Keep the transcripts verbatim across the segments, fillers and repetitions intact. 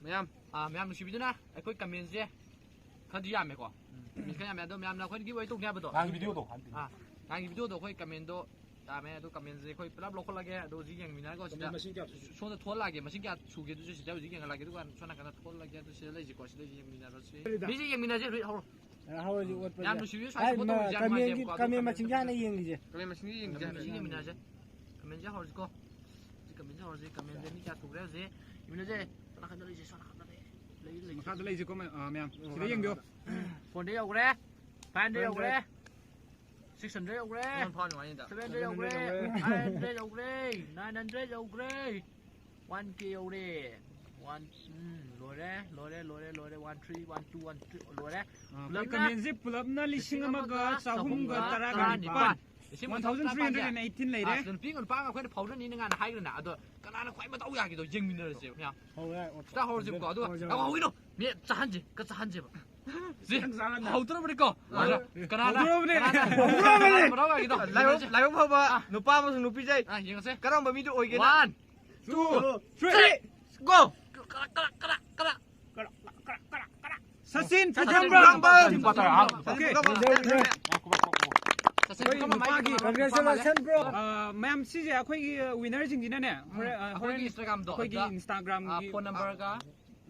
ꯃꯌꯥꯝ, ꯑꯥ, ꯃꯌꯥꯝ ꯅꯨꯡꯁꯤꯕꯤꯗꯨꯅ ꯑꯩꯈꯣꯏ ꯀꯃꯦꯟꯁꯦ ꯈꯔꯗꯤ ꯌꯥꯝꯃꯦꯀꯣ꯫ ꯎꯝ, ꯃꯤꯁ ꯈꯔ ꯌꯥꯝꯃꯦ꯫ ꯑꯗꯣ ꯃꯌꯥꯝꯅ ꯑꯩꯈꯣꯏꯅ ꯒꯤꯐ ꯑꯣꯏ ꯇꯧꯅꯤ ꯍꯥꯏꯕꯗꯣ, ꯅꯍꯥꯟꯒꯤ ꯚꯤꯗꯤꯑꯣꯗꯣ ꯍꯥꯟꯅ ꯌꯦꯡꯉꯣ꯫ ꯑꯥ, ꯅꯍꯥꯟꯒꯤ ꯚꯤꯗꯤꯑꯣꯗꯣ ꯑꯩꯈꯣꯏ ꯀꯃꯦꯟꯗꯣ ꯌꯥꯝꯃꯦ꯫ ꯑꯗꯣ ꯀꯃꯦꯟꯁꯦ ꯑꯩꯈꯣꯏ ꯄꯨꯂꯞ ꯂꯧꯈꯠꯂꯒꯦ꯫ ꯑꯗꯣ ꯍꯧꯖꯤꯛ ꯌꯦꯡꯃꯤꯟꯅꯔꯒ ꯁꯤꯗ ꯀꯃꯦꯟ ꯃꯁꯤꯡ ꯀꯌꯥ ꯁꯨ-, ꯁꯣꯝꯗ ꯊꯣꯛꯍꯜꯂꯛꯑꯒꯦ꯫ ꯃꯁꯤꯡ ꯀꯌꯥ ꯁꯨꯒꯦ ꯑꯗꯨꯁꯨ ꯁꯤꯗ ꯍꯧꯖꯤꯛ ꯌꯦꯡꯍꯜꯂꯛꯑꯒꯦ꯫ ꯑꯗꯨꯒ ꯁꯣꯝ ꯅꯥꯀꯟꯗ ꯊꯣꯛꯍꯜꯂꯒꯦ꯫ ꯑꯗꯨ ꯁꯤꯗ ꯂꯩꯁꯤꯀꯣ, ꯁꯤꯗ ꯌꯦꯡꯃꯤꯟꯅꯔꯁꯤ꯫ ꯃꯤꯁꯦ ꯌꯦꯡꯃꯤꯟꯅꯁꯦ, ꯍꯧꯔꯣ꯫ ꯑ, ꯍꯧꯔꯁꯤ, ꯑꯣꯠꯄꯁꯦ꯫ ꯌꯥꯝ ꯅꯨꯡꯁꯤꯕꯤ, ꯁ꯭ꯋꯥꯏ ꯑꯥꯏ, ꯐꯣꯇꯣ ꯃ-, ꯌꯥꯝ ꯀꯃꯦꯟꯒꯤ, ꯅꯨꯡꯉꯥꯏꯖꯩꯕꯀꯣ꯫ ꯑꯗꯣ ꯀꯃꯦꯟ ꯀꯃꯦꯟ ꯃꯁꯤꯡ ꯌꯥꯝꯅ ꯌꯦꯡꯈꯤꯁꯦ꯫ ꯀꯃꯦꯟ ꯃꯁꯤꯡ ꯌꯦꯡꯈꯤꯁꯦ꯫ ꯀꯃꯦꯟ ꯃꯁꯤꯡ ꯌꯦꯡꯃꯤꯟꯅꯁꯦ꯫ ꯀꯃꯦꯟꯁꯦ ꯍꯧꯔꯁꯤꯀꯣ꯫ ꯍꯧꯖꯤꯛ ꯀꯃꯦꯟꯁꯦ ꯍꯧꯔꯁꯤ꯫ ꯀꯃꯦꯟꯁꯦ ꯃꯤ ꯀꯌꯥ ꯁꯨꯈ꯭ꯔꯦ ꯍꯧꯖꯤꯛ ꯌꯦꯡꯃꯤꯟꯅꯁꯦ꯫ ꯁꯣꯝ ꯅꯥꯀꯟꯗ ꯂꯩꯁꯦ, ꯁꯣꯝ ꯅꯥꯀꯟꯗ ꯂꯩ-, ꯂꯩ-, ꯂꯩꯁꯦ꯫ ꯃꯈꯥꯗ ꯂꯩꯁꯦꯀꯣ, ꯃ-, ꯑ, ꯃꯌꯥꯝ꯫ ꯁꯤꯗ ꯌꯦꯡꯕꯤꯌꯣ꯫ ꯐꯣꯔ ꯍꯟꯗ꯭ꯔꯦꯠ ꯌꯧꯈ꯭ꯔꯦ꯫ ꯐꯥꯏꯚ ꯍꯟꯗ꯭ꯔꯦꯠ ꯌꯧꯈ꯭ꯔꯦ꯫ ꯁꯤꯛꯁ ꯍꯟꯗ꯭ꯔꯦꯠ ꯌꯧꯈ꯭ꯔꯦ꯫ ꯁꯚꯦꯟ ꯍꯟꯗ꯭ꯔꯦꯠ ꯌꯧꯈ꯭ꯔꯦ꯫ ꯑꯩꯠ ꯍꯟꯗ꯭ꯔꯦꯠ ꯌꯧꯈ꯭ꯔꯦ꯫ ꯅꯥꯏꯟ ꯍꯟꯗ꯭ꯔꯦꯠ ꯌꯧꯈ꯭ꯔꯦ꯫ ꯋꯥꯟ ꯀꯦ ꯌꯧꯔꯦ꯫ ꯋꯥꯟ, ꯎꯝ, ꯂꯣꯏꯔꯦ, ꯂꯣꯏꯔꯦ, ꯂꯣꯏꯔꯦ, ꯂꯣꯏꯔꯦ꯫ One three, one two, one three, ꯂꯣꯏꯔꯦ꯫ ꯑ, ꯑꯩꯈꯣꯏ ꯄꯨꯂꯞꯅ ꯀꯃꯦꯟꯁꯦ ꯄꯨꯂꯞꯅ ꯂꯤꯁꯤꯡ ꯑꯃꯒ ꯆꯍꯨꯝꯒ ꯇꯔꯥꯒ ꯅꯤꯄꯥꯟ꯫ ꯂꯤꯁꯤꯡ ꯑꯃꯒ ꯆꯍꯨꯝꯒ ꯇꯔꯥꯒ ꯅꯤꯄꯥꯟ꯫ One thousand three hundred and eighteen ꯂꯩꯔꯦ꯫ ꯑꯥ, ꯅꯨꯄꯤ ꯅꯨꯄꯥꯒ ꯑꯩꯈꯣꯏꯅ ꯐꯥꯎꯅꯅꯤꯅ ꯉꯥꯟꯅ ꯍꯥꯏꯈ꯭ꯔꯦꯅ꯫ ꯑꯗꯣ ꯀꯅꯥꯅ ꯈ꯭ꯋꯥꯏ ꯃꯗꯥꯎ ꯌꯥꯒꯦꯗꯣ ꯌꯦꯡꯃꯤꯟꯅꯔꯁꯦꯕ ꯃꯌꯥꯝ꯫ ꯍꯧꯔꯦ, ꯑꯣꯠꯄ꯫ ꯁꯤꯗ ꯍꯧꯔꯁꯦꯕꯀꯣ꯫ ꯑꯗꯨꯒ ꯍꯧꯔꯁꯦ, ꯍꯧꯔꯁꯦ꯫ ꯍꯧꯔꯤꯅꯣ? ꯃꯤ ꯆꯥꯍꯟꯁꯦ, ꯀ ꯆꯥꯍꯟꯁꯦꯕ꯫ ꯁꯤ ꯅꯪ ꯆꯥꯍꯟꯁꯦ꯫ ꯍꯧꯗ꯭ꯔꯕꯅꯤꯀꯣ꯫ ꯍꯧꯔꯦ꯫ ꯀꯅꯥꯅ? ꯍꯧꯗ꯭ꯔꯕꯅꯦ꯫ ꯀꯅꯥꯅ? ꯍꯧꯗ꯭ꯔꯕꯅꯦ꯫ ꯀꯅꯥꯅ ꯃꯗꯥꯎ ꯌꯥꯒꯦꯗꯣ? ꯂꯥꯏꯕꯛ, ꯂꯥꯏꯕꯛ ꯐꯕ ꯑꯥ꯫ ꯅꯨꯄꯥ ꯑꯃꯁꯨꯡ ꯅꯨꯄꯤꯁꯦ ꯑꯥ, ꯌꯦꯡꯉꯁꯦ꯫ ꯀꯔꯝꯕ ꯃꯤꯗꯨ ꯑꯣꯏꯒꯦꯅ? One, two, two, three. Three. Go! ꯀꯔꯥ, ꯀꯔꯥ, ꯀꯔꯥ, ꯀꯔꯥ꯫ ꯁꯆꯤꯟ ꯁꯆꯤꯟ ꯄꯨꯈ꯭ꯔꯝꯕꯝ꯫ ꯄꯨꯈ꯭ꯔꯝꯕꯝ꯫ ꯂꯨꯄꯥ ꯇꯔꯥ ꯍꯥꯞꯄꯨ꯫ ꯑꯣꯀꯦ꯫ ꯂꯨꯄꯥ ꯇꯔꯥ ꯍꯥꯞꯄꯨ꯫ ꯁꯆꯤꯟ ꯑꯩꯈꯣꯏ ꯄꯨꯈ꯭ꯔꯝꯕꯝ ꯍꯥꯏꯁꯦ ꯅꯨꯄꯥꯒꯤ꯫ ꯀꯃꯥꯏꯅ ꯀꯃꯥꯏꯅ Congratulations, bro꯫ ꯑ, ꯃꯌꯥꯝ, ꯁꯤꯁꯦ ꯑꯩꯈꯣꯏꯒꯤ, ꯑ, ꯋꯤꯅꯔꯁꯤꯡꯁꯤꯅꯅꯦ, ꯍꯣꯔꯦꯟ, ꯑ, ꯑꯩꯈꯣꯏꯒꯤ ꯍꯣꯔꯦꯟ Instagram-ꯗꯣ ꯑꯩꯈꯣꯏꯒꯤ ꯑꯗꯨꯗ, Instagram-ꯒꯤ, ꯑ, phone number-ꯒ,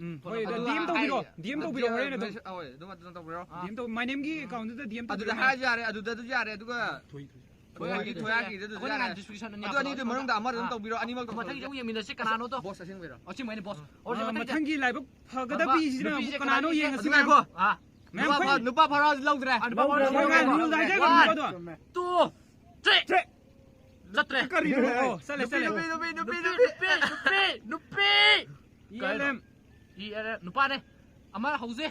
ꯎꯝ, phone ꯍꯣꯏ, number-ꯗꯣ ꯗꯤ ꯑꯦꯝ ꯇꯧꯕꯤꯔꯣ, ꯑꯗꯨꯗ ꯗꯤ ꯑꯦꯝ ꯇꯧꯕꯤꯔꯣ, ꯍꯣꯔꯦꯟ ꯑꯗꯨꯝ꯫ ꯍꯣꯏ, ꯑꯗꯨꯝ, ꯑꯗꯨꯝ ꯇꯧꯕꯤꯔꯣ꯫ ꯑ, ꯗꯤ ꯑꯦꯝ ꯇꯧ-, My Name-ꯒꯤ account-ꯗꯨꯗ ꯗꯤ ꯑꯦꯝ ꯑꯗꯨꯗ ꯇꯧꯕꯤꯔꯣ꯫ ꯍꯥꯏꯔꯁꯨ ꯌꯥꯔꯦ, ꯑꯗꯨꯗ ꯑꯗꯨꯝ ꯌꯥꯔꯦ, ꯑꯗꯨꯒ ꯊꯣꯏ, ꯊꯣꯏ꯫ ꯊꯣꯏꯍꯥꯛꯀꯤ, ꯊꯣꯏꯍꯥꯛꯀꯤꯗ ꯑꯗꯨꯝ ꯑꯩꯈꯣꯏꯅ ꯌꯥꯔꯦ꯫ ꯅꯍꯥꯟ description-ꯗ ꯑꯗꯣ ꯍꯥꯞꯄꯗꯣ ꯑꯅꯤꯗꯨ ꯃꯅꯨꯡꯗ ꯑꯃꯗ ꯑꯗꯨꯝ ꯑ꯫ ꯇꯧꯕꯤꯔꯣ, ꯑꯅꯤꯃꯛ ꯇꯧꯕꯤꯔꯣ꯫ ꯃꯊꯪꯒꯤ ꯑꯃꯨꯛ ꯌꯦꯡꯃꯤꯟꯅꯁꯦ, ꯀꯅꯥꯅꯣꯗꯣ? Boss ꯑꯁꯦꯡꯕꯩꯔꯣ? ꯑꯁꯦꯡꯕꯩꯅꯦ, boss꯫ ꯑ, ꯃꯊꯪꯒꯤ ꯂꯥꯏꯕꯛ ꯐꯒꯗꯕ ꯃꯤꯁꯤꯅ ꯅꯨꯄꯤꯁꯦ ꯑꯃꯨꯛ ꯀꯅꯥꯅꯣ ꯀꯅꯥꯅꯣ ꯌꯦꯡꯉꯁꯤ꯫ ꯑꯗꯨ ꯉꯥꯏꯈꯣ꯫ ꯑꯥ꯫ ꯅꯨꯄꯥ ꯐ-, ꯅꯨꯄꯥ ꯐꯔꯥꯁꯤ ꯂꯧꯗ꯭ꯔꯦ꯫ ꯑꯥ, ꯅꯨꯄꯥ ꯐꯔꯥꯁꯤ ꯂꯧꯗ꯭ꯔꯦ꯫ ꯅꯨꯄꯥ ꯐꯔꯥꯁꯤ ꯂꯧꯗ꯭ꯔꯦ꯫ One, two, three꯫ ꯆꯠꯇ꯭ꯔꯦ꯫ ꯀꯔꯤꯅꯣ? ꯑꯣ, ꯆꯠꯂꯦ, ꯆꯠꯂꯦ꯫ ꯅꯨꯄꯤ, ꯅꯨꯄꯤ, ꯅꯨꯄꯤ, ꯅꯨꯄꯤ, ꯅꯨꯄꯤ꯫ E L M. E L M, ꯅꯨꯄꯥꯅꯦ꯫ ꯑꯃ ꯍꯧꯖꯦ꯫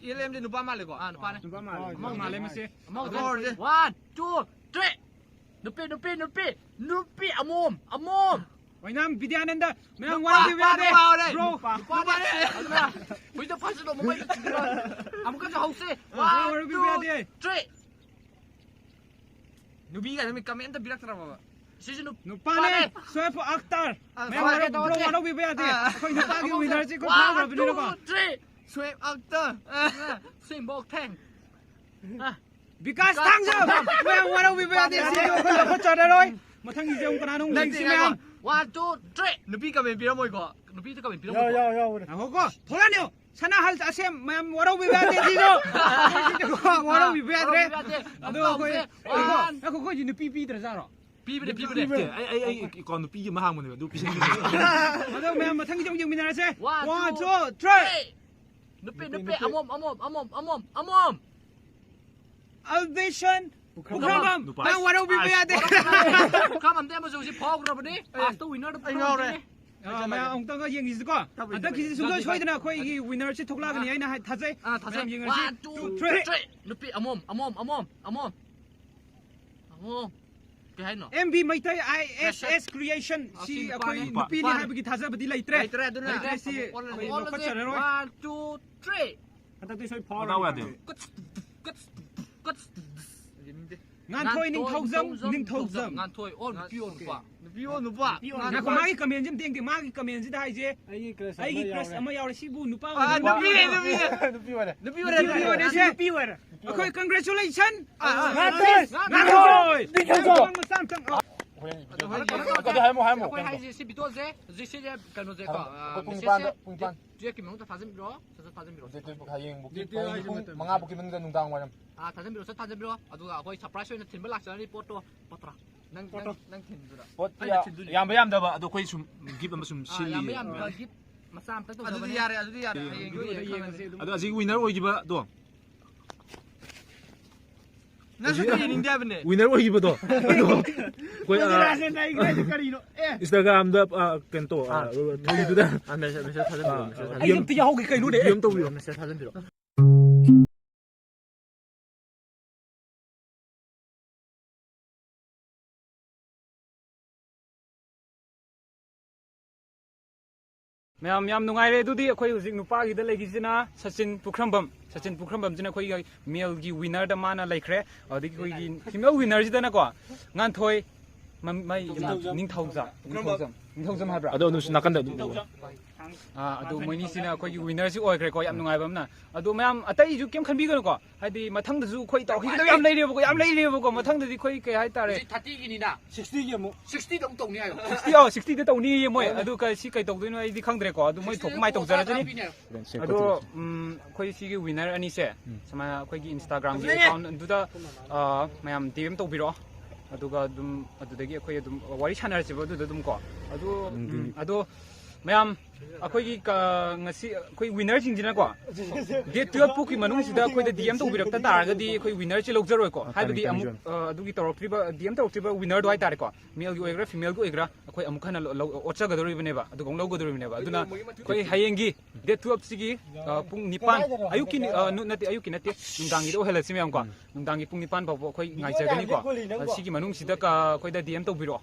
ꯏ ꯑꯦꯜ ꯑꯦꯝꯗꯤ ꯅꯨꯄꯥ ꯃꯥꯜꯂꯦꯀꯣ? ꯑꯥ, ꯅꯨꯄꯥꯅꯦ꯫ ꯅꯨꯄꯥ ꯃꯥꯜꯂꯦ꯫ ꯑꯃ ꯍꯧꯖꯦ꯫ ꯃꯥꯜꯂꯦ ꯃꯁꯤ꯫ ꯑꯃ ꯍꯧꯖꯦ꯫ ꯑꯃ ꯍꯧꯖꯦ꯫ One, two, three꯫ ꯅꯨꯄꯤ, ꯅꯨꯄꯤ, ꯅꯨꯄꯤ, ꯅꯨꯄꯤ ꯑꯃꯣꯝ, ꯑꯃꯣꯝ꯫ ꯑꯣꯏꯅꯥꯝ ꯕꯤꯗ꯭ꯌꯥꯅꯟꯗ, ꯃꯌꯥꯝ ꯋꯥꯔꯧꯕꯤꯕ ꯌꯥꯗꯦ꯫ ꯅꯨꯄꯥꯅꯦ꯫ Bro꯫ ꯅꯨꯄꯥꯅꯦ꯫ ꯑꯗꯨꯅ ꯍꯧꯖꯤꯛꯇ ꯐꯥꯖꯤꯜꯂꯣ, ꯃꯃꯩꯗ ꯆꯤꯡꯈꯠꯂꯣ꯫ ꯑꯃꯨꯛꯀꯁꯨ ꯍꯧꯁꯦ꯫ ꯑ, One, ꯋꯥꯔꯧꯕꯤꯕ two, ꯌꯥꯗꯦ꯫ Three꯫ ꯅꯨꯄꯤ ꯀꯥꯏꯅ ꯃꯤ comment ꯑꯝꯇ ꯄꯤꯔꯛꯇ꯭ꯔꯕꯕ? ꯁꯤꯁꯨ ꯅꯨ-, ꯅꯨꯄꯥꯅꯦ꯫ ꯅꯨꯄꯥꯅꯦ꯫ ꯁꯣꯌꯦꯕ ꯑꯈꯇꯔ꯫ ꯑ, ꯃꯌꯥꯝ ꯁꯣꯌꯦꯕ ꯋꯥꯔꯧ-, ꯑꯈꯇꯔ bro, ꯇꯧꯔꯁꯦ꯫ ꯋꯥꯔꯧꯕꯤꯕ ꯌꯥꯗꯦ꯫ ꯑ, ꯑꯩꯈꯣꯏ ꯅꯨꯄꯥꯒꯤ ꯑꯃꯨꯛꯁꯦ꯫ Winnerꯁꯤ ꯑꯩꯈꯣꯏ One, ꯐꯥꯈ꯭ꯔꯕꯅꯤꯅꯀꯣ꯫ Two, three꯫ ꯁꯣꯌꯦꯕ ꯑꯈꯇꯔ꯫ ꯑ, ꯁꯣꯌꯦꯕ ꯑꯈꯇꯔ꯫ ꯑ, ꯕꯤꯀꯥꯁ ꯕꯤꯀꯥꯁ ꯊꯥꯡꯖꯝ! ꯊꯥꯡꯖꯝ! ꯃꯌꯥꯝ ꯋꯥꯔꯧꯕꯤꯕ ꯌꯥꯗꯦ, ꯁꯤꯗꯤ ꯑꯩꯈꯣꯏ ꯂꯧꯈꯠꯆꯔꯔꯣꯏ꯫ ꯃꯊꯪꯒꯤꯁꯦ ꯑꯃꯨꯛ ꯀꯅꯥꯅꯣ ꯑꯃꯨꯛ ꯅꯠꯇꯦ, ꯌꯦꯡꯁꯤ, ꯃꯌꯥꯝ꯫ ꯉꯥꯏꯈꯣ꯫ One, two, three꯫ ꯅꯨꯄꯤ comment ꯄꯤꯔꯝꯃꯣꯏꯀꯣ? ꯅꯨꯄꯤꯗ comment ꯌꯥꯎ, ꯄꯤꯔꯝꯃꯣꯏꯀꯣ? ꯌꯥꯎ, ꯌꯥꯎꯕꯅꯦ꯫ ꯉꯥꯏꯈꯣꯀꯣ, ꯊꯣꯛꯂꯛꯑꯅꯤꯌꯣ꯫ ꯁꯅꯥꯍꯜ ꯑꯁꯦꯝ, ꯃꯌꯥꯝ ꯋꯥꯔꯧꯕꯤꯕ ꯌꯥꯗꯦ, ꯁꯤꯁꯨ꯫ ꯁꯤꯁꯨ ꯋꯥꯔꯧꯕꯤꯕ ꯌꯥꯗ꯭ꯔꯦ꯫ ꯋꯥꯔꯧꯕꯤꯕ ꯌꯥꯗꯦ꯫ ꯑꯗꯣ ꯑꯃꯨꯛ ꯑꯩꯈꯣꯏ, ꯇꯧꯁꯦ꯫ ꯉꯥꯏꯈꯣ, One꯫ ꯉꯥꯏꯈꯣ, ꯑꯩꯈꯣꯏꯗꯤ ꯅꯨꯄꯤ ꯄꯤꯗ꯭ꯔꯖꯥꯠꯔꯣ? ꯄꯤꯕꯅꯦ, ꯄꯤꯕꯅꯦ꯫ ꯅꯠꯇꯦ, ꯑꯩ, ꯑꯩ, ꯑꯩ account ꯅꯨꯄꯤꯒꯤ ꯑꯃ ꯍꯥꯡꯕꯅꯦꯕ, ꯑꯗꯨ ꯄꯤꯁꯤꯟꯕꯤꯕꯅꯦ꯫ ꯑꯗꯣ ꯃꯌꯥꯝ ꯃꯊꯪꯒꯤꯗꯤ ꯑꯃꯨꯛ ꯌꯦꯡꯃꯤꯟꯅꯔꯁꯦ꯫ One, One, two, two, three꯫ Three꯫ ꯅꯨꯄꯤ, ꯅꯨꯄꯤ, ꯅꯨꯄꯤ, ꯅꯨꯄꯤ꯫ ꯑꯃꯣꯝ, ꯑꯃꯣꯝ, ꯑꯃꯣꯝ, ꯑꯃꯣꯝ, ꯑꯃꯣꯝ꯫ ꯑꯜꯕꯦꯁꯟ ꯄꯨꯈ꯭ꯔꯝꯕꯝ꯫ ꯄꯨꯈ꯭ꯔꯝꯕꯝ꯫ ꯅꯨꯄꯥ꯫ ꯅꯪ ꯋꯥꯔꯧꯕꯤꯕ ꯑꯁ, ꯌꯥꯗꯦ꯫ ꯄꯨꯈ꯭ꯔꯝꯕꯝ ꯑꯃꯁꯨ ꯍꯧꯖꯤꯛ ꯐꯥꯎꯈ꯭ꯔꯕꯅꯤ꯫ Last winner ꯑꯩ ꯉꯥꯎꯔꯦ꯫ ꯄꯨꯈ꯭ꯔꯝꯕꯝꯅꯤ꯫ ꯑ, ꯃꯌꯥꯝ ꯑꯃꯨꯛꯇꯪꯒ ꯌꯦꯡꯁꯤꯀꯣ꯫ ꯇꯧꯕꯤꯒꯦ, ꯍꯟꯗꯛꯀꯤꯁꯤ ꯇꯧꯕꯤꯒꯦ꯫ ꯁꯨꯡꯁꯣꯏ ꯁꯣꯏꯗꯅ ꯑꯩꯈꯣꯏꯒꯤ winnerꯁꯤ ꯊꯣꯛꯂꯛꯑꯒꯅꯤ ꯑꯥ꯫ ꯍꯥꯏꯅ ꯍꯥꯏ-, ꯊꯥꯖꯩ꯫ ꯑꯥ, ꯊꯥꯖꯩ꯫ ꯃꯌꯥꯝ ꯌꯦꯡꯉꯁꯤ꯫ One, two, Two, three꯫ Three꯫ ꯅꯨꯄꯤ ꯑꯃꯣꯝ, ꯑꯃꯣꯝ, ꯑꯃꯣꯝ, ꯑꯃꯣꯝ꯫ ꯑꯃꯣꯝ꯫ ꯀꯩ ꯍꯥꯏꯅꯣ? ꯑꯦꯝ ꯕꯤ ꯃꯩꯇꯩ ꯑꯥꯏ ꯑꯦꯁ ꯑꯦꯁ Creation꯫ ꯁꯤ ꯑꯁꯤ ꯅꯨꯄꯥꯅꯤ꯫ ꯑꯩꯈꯣꯏ ꯅꯨꯄꯤꯅꯤ ꯅꯨꯄꯥꯅꯤ꯫ ꯍꯥꯏꯕꯒꯤ ꯊꯥꯖꯕꯗꯤ ꯂꯩꯇ꯭ꯔꯦ꯫ ꯂꯩꯇ꯭ꯔꯦ, ꯑꯗꯨꯅ ꯂꯩꯇ꯭ꯔꯦ, ꯁꯤ ꯑꯃꯨꯛ ꯑꯣꯜꯂꯁꯤ꯫ ꯑꯩꯈꯣꯏ ꯂꯧꯈꯠꯆꯔꯔꯣꯏ꯫ One, two, three꯫ ꯍꯟꯗꯛꯇꯤ ꯁꯣꯏ ꯐꯥꯎꯔꯅꯤ꯫ ꯃꯗꯥꯎ ꯌꯥꯗꯦ꯫ ꯀꯠ, ꯀꯠ, ꯀꯠ꯫ ꯌꯦꯡꯅꯤꯡꯗꯦ꯫ ꯉꯥꯟꯊꯣꯏ ꯅꯤꯡꯊꯧꯖꯝ, ꯅꯤꯡꯊꯧꯖꯝ꯫ ꯅꯤꯡꯊꯧꯖꯝ꯫ ꯉꯥꯟꯊꯣꯏ, ꯑꯣ, ꯅꯨꯄꯤ ꯑꯣ, ꯅꯨꯄꯥ? ꯅꯨꯄꯤ ꯑꯣ, ꯅꯨꯄꯥ? ꯅꯨꯄꯤ ꯑꯣ, ꯉꯥꯏꯈꯣ, ꯅꯨꯄꯥ? ꯃꯥꯒꯤ commentꯁꯤ ꯑꯝꯇ ꯌꯦꯡꯗꯦ꯫ ꯃꯥꯒꯤ commentꯁꯤꯗ ꯍꯥꯏꯁꯦ, ꯑꯩꯒꯤ crush ꯑꯃ ꯑꯩꯒꯤ crush ꯌꯥꯎꯔꯦ꯫ ꯑꯃ ꯌꯥꯎꯔꯦ꯫ ꯁꯤꯕꯨ ꯅꯨꯄꯥ ꯑꯥ, ꯑꯣꯏꯔꯝꯒꯅꯤ꯫ ꯅꯨꯄꯤ, ꯅꯨꯄꯤ꯫ ꯅꯨꯄꯤ ꯑꯣꯏꯔꯦ꯫ ꯅꯨꯄꯤ ꯑꯣꯏꯔꯦ꯫ ꯅꯨꯄꯤ ꯑꯣꯏꯔꯦ꯫ ꯅꯨꯄꯤ ꯑꯣꯏꯔꯦ꯫ ꯑꯩꯈꯣꯏ congratulations! ꯑꯥ, ꯑꯥ, ꯉꯥꯟꯊꯣꯏ! ꯉꯥꯟꯊꯣꯏ! ꯉꯥꯟꯊꯣꯏ! ꯅꯤꯡꯊꯧꯖꯝ! ꯃꯆꯥ ꯑꯝꯇꯪ, ꯑꯥ꯫ ꯍꯣꯔꯦꯟ ꯑꯗꯣ ꯍꯣꯔꯦꯟ ꯑꯗꯣ ꯀꯩꯅꯣ ꯍꯥꯏꯔꯝꯃꯣ, ꯍꯥꯏꯔꯝꯃꯣ, ꯑꯩꯈꯣꯏ ꯀꯩꯅꯣ꯫ ꯍꯥꯏꯁꯦ ꯁꯤ videoꯁꯦ ꯍꯧꯖꯤꯛꯁꯦ ꯀꯩꯅꯣꯁꯦꯀꯣ, ꯍꯣꯏ, ꯑꯥ, ꯄꯨꯡ ꯃꯦꯁꯦꯖꯁꯦ ꯅꯤꯄꯥꯟꯗ, ꯄꯨꯡ ꯅꯤꯄꯥꯟ꯫ ꯇꯨꯌꯦꯜꯐꯀꯤ ꯃꯅꯨꯡꯗ ꯊꯥꯖꯤꯟꯕꯤꯔꯣ, ꯁꯠ ꯁꯠ ꯊꯥꯖꯤꯟꯕꯤꯔꯣ꯫ ꯗꯦꯠ ꯇꯨꯌꯦꯜꯐ ꯍꯌꯦꯡꯕꯨꯛꯀꯤ, ꯗꯦꯠ ꯇꯨꯌꯦꯜꯐ ꯍꯌꯦꯡꯒꯤ ꯍꯥꯏꯁꯦ ꯄꯨꯡ ꯃꯇꯝ ꯃꯉꯥ ꯐꯥꯎꯀꯤ ꯃꯅꯨꯡꯗ ꯅꯨꯡꯗꯥꯡ ꯋꯥꯏꯔꯝ꯫ ꯑꯥ, ꯊꯥꯖꯤꯟꯕꯤꯔꯣ, ꯁꯠ ꯊꯥꯖꯤꯟꯕꯤꯔꯣ, ꯑꯗꯨꯒ ꯑꯩꯈꯣꯏ surprise ꯑꯣꯏꯅ ꯊꯤꯟꯕ ꯂꯥꯛꯆꯔꯅꯤ ꯄꯣꯠꯇꯣ꯫ ꯄꯣꯠꯇ꯭ꯔꯥ? ꯅꯪ, ꯄꯣꯠꯇꯣ꯫ ꯅꯪ, ꯅꯪ ꯊꯤꯟꯗꯨꯔꯥ? ꯄꯣꯠꯇꯤ ꯑꯩꯅ ꯌꯥ-, ꯊꯤꯟꯗꯣꯏꯅꯦ꯫ ꯌꯥꯝꯕ ꯌꯥꯝꯗꯕ ꯑꯗꯣ ꯑꯩꯈꯣꯏ ꯁꯨꯝ gift ꯑꯃ ꯁꯨꯝ ꯑꯥ, ꯁꯤꯜꯂꯤ꯫ ꯌꯥꯝꯕ ꯌꯥꯝꯗꯕ gift ꯃꯆꯥ ꯑꯝꯇ ꯑꯗꯨꯗꯤ ꯇꯧꯖꯕꯅꯦ꯫ ꯌꯥꯔꯦ, ꯑꯗꯨꯗꯤ ꯌꯥꯔꯦ꯫ ꯌꯦꯡ-, ꯍꯌꯦꯡ ꯌꯦꯡꯉꯁꯦ, ꯌꯦꯡꯉꯁꯦ ꯑꯗꯨꯝ꯫ ꯑꯗꯣ ꯑꯁꯤꯒꯤ winner ꯑꯣꯏꯈꯤꯕꯗꯣ꯫ ꯅꯪꯁꯨ ꯌꯦꯡꯅꯤꯡꯗꯦ ꯍꯥꯏꯕꯅꯦ꯫ Winner ꯑꯣꯏꯈꯤꯕꯗꯣ꯫ ꯑꯗꯣ ꯑꯩꯈꯣꯏ, ꯑꯥ, ꯀꯔꯤꯅꯣ? ꯑꯦ꯫ Instagramꯗ, ꯑꯥ, ꯀꯩꯅꯣ ꯇꯧ, ꯑꯥ, ꯑꯥ꯫ ꯊꯣꯏꯗꯨꯗ꯫ ꯑꯥ, message, message ꯊꯥꯖꯤꯟꯕꯤꯔꯣ, ꯑꯥ, message ꯑꯥ꯫ ꯊꯥꯖꯤꯟꯕꯤꯔꯣ꯫ ꯑꯩ ꯑꯝꯇ ꯌꯥꯎꯍꯧꯒꯦ ꯀꯩꯅꯣꯅꯦ? D M ꯇꯧꯕꯤꯔꯣ꯫ Message ꯊꯥꯖꯤꯟꯕꯤꯔꯣ꯫ ꯌꯥꯝ ꯌꯥꯝ ꯅꯨꯡꯉꯥꯏꯔꯦ꯫ ꯑꯗꯨꯗꯤ ꯑꯩꯈꯣꯏ ꯍꯧꯖꯤꯛ ꯅꯨꯄꯥꯒꯤꯗ ꯂꯩꯈꯤꯁꯤꯅ ꯁꯆꯤꯟ ꯄꯨꯈ꯭ꯔꯝꯕꯝ꯫ ꯁꯆꯤꯟ ꯄꯨꯈ꯭ꯔꯝꯕꯝꯁꯤꯅ ꯑꯩꯈꯣꯏꯒꯤ ꯃꯦꯜꯒꯤ ꯋꯤꯅꯔꯗ ꯃꯥꯅ ꯂꯩꯈ꯭ꯔꯦ꯫ ꯑꯗꯒꯤ ꯑꯩꯈꯣꯏꯒꯤ ꯐꯤꯃꯦꯜ ꯋꯤꯅꯔꯁꯤꯗꯅꯀꯣ ꯉꯥꯟꯊꯣꯏ ꯃ- ꯃꯩ- ꯅꯤꯡꯊꯧꯖꯝ꯫ ꯅꯤꯡꯊꯧꯖꯝ꯫ ꯅꯤꯡꯊꯧꯖꯝ꯫ ꯅꯤꯡꯊꯧꯖꯝ ꯍꯥꯏꯕ꯭ꯔꯥ? ꯑꯗꯣ ꯑꯗꯨꯁꯨ ꯅꯥꯀꯟꯗ ꯑꯗꯨꯝ ꯎꯕ꯫ ꯑꯥ, ꯑꯗꯨ ꯃꯣꯏꯅꯤꯁꯤꯅ ꯑꯩꯈꯣꯏꯒꯤ ꯋꯤꯅꯔꯁꯤ ꯑꯣꯏꯈ꯭ꯔꯦꯀꯣ꯫ ꯌꯥꯝ ꯅꯨꯡꯉꯥꯏꯕ ꯑꯃꯅ꯫ ꯑꯗꯣ ꯃꯌꯥꯝ ꯑꯇꯩꯁꯨ ꯀꯩꯝ ꯈꯟꯕꯤꯒꯅꯨꯀꯣ꯫ ꯍꯥꯏꯗꯤ ꯃꯊꯪꯗꯁꯨ ꯑꯩꯈꯣꯏ ꯇꯧꯈꯤꯒꯗꯕ ꯌꯥꯝ ꯂꯩꯔꯦꯕꯀꯣ꯫ ꯌꯥꯝ ꯂꯩꯔꯦꯕꯀꯣ꯫ ꯃꯊꯪꯗꯗꯤ ꯑꯩꯈꯣꯏ ꯀꯩ ꯍꯥꯏꯇꯥꯔꯦ꯫ ꯍꯧꯖꯤꯛ ꯊꯥꯔꯇꯤꯒꯤꯅꯤꯅ꯫ ꯁꯤꯛꯁꯇꯤꯒꯤ ꯑꯃꯨꯛ꯫ ꯁꯤꯛꯁꯇꯤꯗ ꯑꯃꯨꯛ ꯇꯧꯅꯤ ꯍꯥꯏꯌꯣ꯫ ꯁꯤꯛꯁꯇꯤ, ꯑꯧ, ꯁꯤꯛꯁꯇꯤꯗ ꯇꯧꯅꯤꯌꯦ ꯃꯣꯏ꯫ ꯑꯗꯨ ꯀ- ꯁꯤ ꯀꯩ ꯇꯧꯗꯣꯏꯅꯣ ꯑꯩꯗꯤ ꯈꯪꯗ꯭ꯔꯦꯀꯣ꯫ ꯑꯗꯨ ꯃꯣꯏ ꯊꯣꯛꯄ ꯃꯥꯏ ꯇꯧꯖꯔꯖꯅꯤ꯫ ꯑꯗꯣ ꯎꯝ, ꯑꯩꯈꯣꯏ ꯁꯤꯒꯤ ꯋꯤꯅꯔ ꯑꯅꯤꯁꯦ ꯁꯨꯃꯥꯏꯅ ꯑꯩꯈꯣꯏꯒꯤ ꯏꯟꯁꯇꯥꯒ꯭ꯔꯥꯝꯒꯤ ꯑꯦꯀꯥꯎꯟꯗꯨꯗ, ꯑ, ꯃꯌꯥꯝ ꯗꯤ ꯑꯦꯝ ꯇꯧꯕꯤꯔꯛꯑꯣ꯫ ꯑꯗꯨꯒ ꯑꯗꯨꯝ ꯑꯗꯨꯗꯒꯤ ꯑꯩꯈꯣꯏ ꯑꯗꯨꯝ ꯋꯥꯔꯤ ꯁꯥꯟꯅꯔꯁꯦꯕ ꯑꯗꯨꯗ ꯑꯗꯨꯝ ꯀꯣ꯫ ꯑꯗꯨ ꯎꯝ, ꯑꯗꯣ ꯃꯌꯥꯝ ꯑꯩꯈꯣꯏꯒꯤ ꯀ- ꯉꯁꯤ ꯑꯩꯈꯣꯏ ꯋꯤꯅꯔꯁꯤꯡꯁꯤꯅꯀꯣ ꯗꯦꯠ ꯇꯨꯌꯦꯜꯞ ꯐꯥꯎꯒꯤ ꯃꯅꯨꯡꯁꯤꯗ ꯑꯩꯈꯣꯏꯗ ꯗꯤ ꯑꯦꯝ ꯇꯧꯕꯤꯔꯛꯇ ꯇꯥꯔꯒꯗꯤ ꯑꯩꯈꯣꯏ ꯋꯤꯅꯔꯁꯦ ꯂꯧꯖꯔꯣꯏꯀꯣ꯫ ꯍꯥꯏꯕꯗꯤ ꯑꯃꯨꯛ, ꯑ, ꯑꯗꯨꯒꯤ ꯇꯧꯔꯛꯇ꯭ꯔꯤꯕ, ꯗꯤ ꯑꯦꯝ ꯇꯧꯔꯛꯇ꯭ꯔꯤꯕ ꯋꯤꯅꯔꯗꯣ ꯍꯥꯏꯇꯥꯔꯦꯀꯣ, ꯃꯦꯜꯒꯤ ꯑꯣꯏꯒꯦꯔꯥ ꯐꯤꯃꯦꯜꯒꯤ ꯑꯣꯏꯒꯦꯔꯥ, ꯑꯩꯈꯣꯏ ꯑꯃꯨꯛ ꯍꯟꯅ ꯂꯧ- ꯂꯧ- ꯑꯣꯠꯆꯒꯗꯧꯔꯤꯕꯅꯦꯕ꯫ ꯑꯗꯨꯒ ꯑꯃꯨꯛ ꯂꯧꯒꯗꯧꯔꯤꯕꯅꯦꯕ꯫ ꯑꯗꯨꯅ ꯑꯩꯈꯣꯏ ꯍꯌꯦꯡꯒꯤ ꯗꯦꯠ ꯇꯨꯌꯦꯜꯞꯁꯤꯒꯤ, ꯑ, ꯄꯨꯡ ꯅꯤꯄꯥꯟ, ꯑꯌꯨꯛꯀꯤ ꯅꯤ- ꯑ, ꯅꯨ- ꯅꯠꯇꯦ, ꯑꯌꯨꯛꯀꯤ ꯅꯠꯇꯦ, ꯅꯨꯡꯗꯥꯡꯒꯤꯗ ꯑꯣꯏꯍꯜꯂꯁꯤ ꯃꯌꯥꯝꯀꯣ꯫ ꯅꯨꯡꯗꯥꯡꯒꯤ ꯄꯨꯡ ꯅꯤꯄꯥꯟ ꯐꯥꯎꯕ ꯑꯩꯈꯣꯏ ꯉꯥꯏꯖꯒꯅꯤꯀꯣ꯫ ꯑ, ꯁꯤꯒꯤ ꯃꯅꯨꯡꯁꯤꯗ ꯀ- ꯑꯩꯈꯣꯏꯗ ꯗꯤ ꯑꯦꯝ ꯇꯧꯕꯤꯔꯛꯑꯣ꯫